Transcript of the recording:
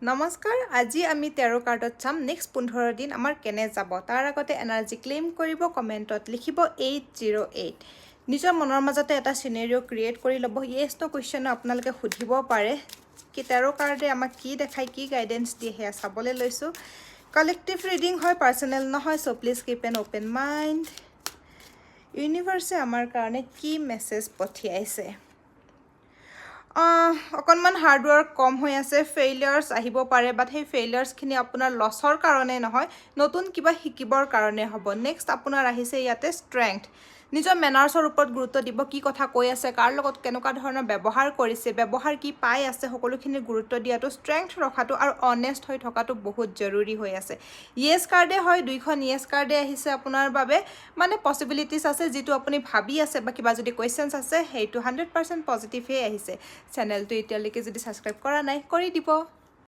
নমস্কাৰ। আজি আমি টেৰ' কাৰ্ডত চাম নেক্সট 15 দিন আমাৰ কেনে যাব। তাৰ আগতে এনাৰ্জি ক্লেইম কৰিব, কমেণ্টত লিখিব 808। নিজৰ মনৰ মাজতে এটা চিনেৰিঅ' ক্ৰিয়েট কৰি ল'ব। য়েছ ন কুৱেশ্যনো আপোনালোকে সুধিব পাৰে কি টেৰ' কাৰ্ডে আমাক কি দেখায়, কি গাইডেঞ্চ দিয়ে, সেয়া চাবলৈ লৈছোঁ। কালেক্টিভ ৰিডিং হয়, পাৰ্চনেল নহয়, so please keep an open mind. ইউনিভাৰ্ছে আমাৰ কাৰণে কি মেছেজ পঠিয়াইছে? অকণমান হাৰ্ডৱৰ্ক কম হৈ আছে, ফেইলিয়াৰ্ছ আহিব পাৰে, বাট সেই ফেইলিয়াৰ্ছখিনি আপোনাৰ লছৰ কাৰণে নহয়, নতুন কিবা শিকিবৰ কাৰণে হ'ব। নেক্সট আপোনাৰ আহিছে ইয়াতে ষ্ট্ৰেংথ। নিজৰ মেনাৰ্ছৰ ওপৰত গুৰুত্ব দিব। কি কথা কৈ আছে, কাৰ লগত কেনেকুৱা ধৰণৰ ব্যৱহাৰ কৰিছে, ব্যৱহাৰ কি পাই আছে, সকলোখিনি গুৰুত্ব দিয়াটো, ষ্ট্ৰেংথ ৰখাটো আৰু অনেষ্ট হৈ থকাটো বহুত জৰুৰী হৈ আছে। য়েছ কাৰ্ডে হয়, দুইখন য়েছ কাৰ্ডে আহিছে আপোনাৰ বাবে। মানে পচিবিলিটিছ আছে, যিটো আপুনি ভাবি আছে বা কিবা যদি কুৱেশ্যনছ আছে, সেইটো 100% পজিটিভেই আহিছে। চেনেলটো এতিয়ালৈকে যদি ছাবস্ক্ৰাইব কৰা নাই, কৰি দিব।